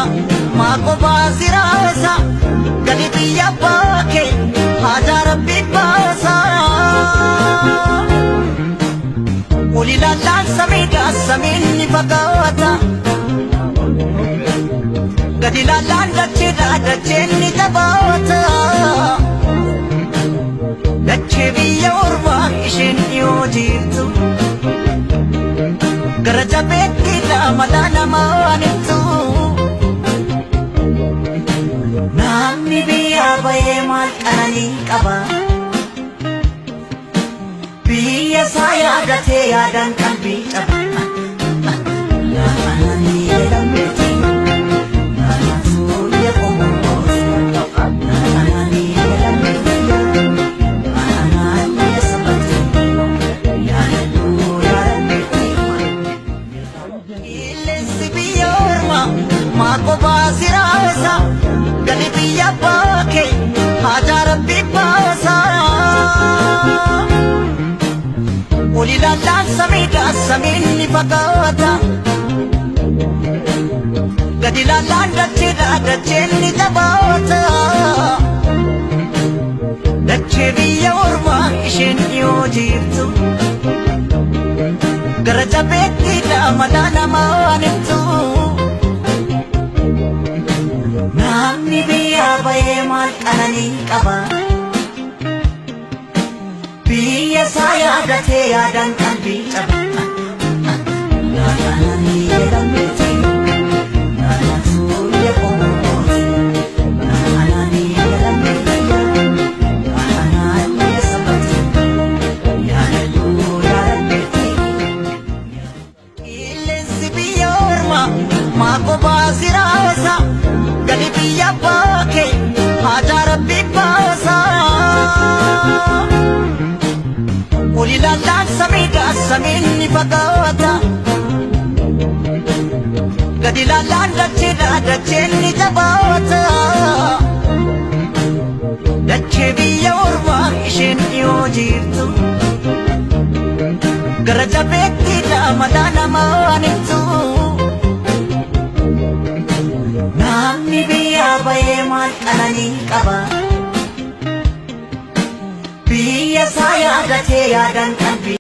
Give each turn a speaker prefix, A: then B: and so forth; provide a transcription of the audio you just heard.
A: ormaa maa kophaa si raasa? Gali biyya abbaa kee haajaa rabbi baasa. Ol ilaallaan samiidha samiin ni fagaata. Gadi ilaallaan dacheedha dacheen ni jabaata. Dachee biyya ormaa isheen dhiyoo jirtu. Gara jabeettiidha mataa namaan ibsu. Namni biyyaa bahee maal qananii qaba? Biyya isaa yaadatee yaadaan qalbii caba. Qilleensi biyya ormaa maa kophaa si raasa? Gali biyya abbaa kee haajaa rabbi baasa. Ol ilaallaan samiidha samiin ni fagaata. Gadi ilaallaan dacheedha dacheen ni jabaata. Dachee biyya ormaa isheen dhiyoo jirtu. Gara jabeettiidha mataa namaan ibsu. Namni biyyaa bahee maal qananii qaba? Biyya isaa yaadatee yaadaan qalbii caba. Qilleensi biyya ormaa maa kophaa si raasa? Gali biyya abbaa kee haajaa rabbi baasa. Ol ilaallaan samiidha samiin ni fagaata. Gadi ilaallaan dacheedha dacheen ni jabaata. Dachee biyya ormaa isheen dhiyoo jirtu. Gara jabeettiidha mataa namaan ibsu. Namni biyyaa bahee maal qananii qaba? Biyya isaa yaadatee yaadaan qalbii.